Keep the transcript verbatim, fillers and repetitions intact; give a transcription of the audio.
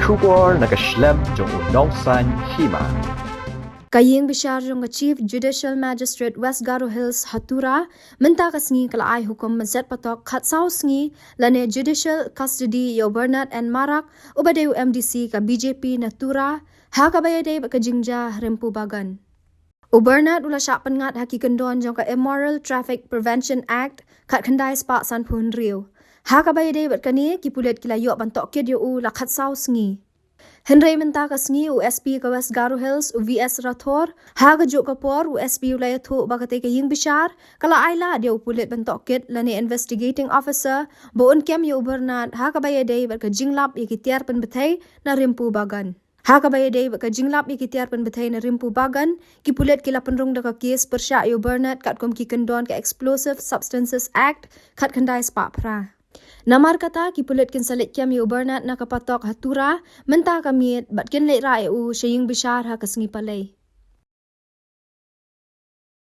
Khubor na ka shlem jong u Nongsaiñ Hima. Ka ïing bishar jong ka Chief Judicial Magistrate West Garo Hills ha Tura mynta ka sngi ka la ai hukum ban set patok khatsaw sngi lane judicial custody ïa u Bernard N Marak, uba dei u M D C ka B J P na Tura, ha kaba ïadei bad ka jingjia ha Rimpu Bagan. U Bernard u la shah pynngat ha ki kyndon jong ka Immoral Traffic Prevention Act khatkhyndai spah sanphew hynriew. Ha kaba ïadei bad kane, ki pulit ki la ïoh ban tohkit ïa u la khatsaw sngi. Hynrei mynta ka sngi u S P ka West Garo Hills, u V S Rathore, ha kajuh ka por u S P u la ïathuh ba katei ka ïing bishar ka la ai lad ïa u pulit ban tohkit lane investigating officer ba un kem ïa u Bernard ha kaba ïadei bad ka jinglap ïa ki tiar pynbthei na Rimpu Bagan. Ha kaba ïadei bad ka jinglap ïa ki tiar pynbthei na Rimpu Bagan, ki pulit ki la pynrung da ka kes pyrshah ïa u Bernard katkum ki kyndon ka Explosive Substances Act khatkhyndai spah phra. Namar kata, ki pulit kin sa leit kem ïa u Bernard na ka patok ha Tura mynta ka miet bad kin leit rah ïa u sha ïing bishar ha ka sngi Palei.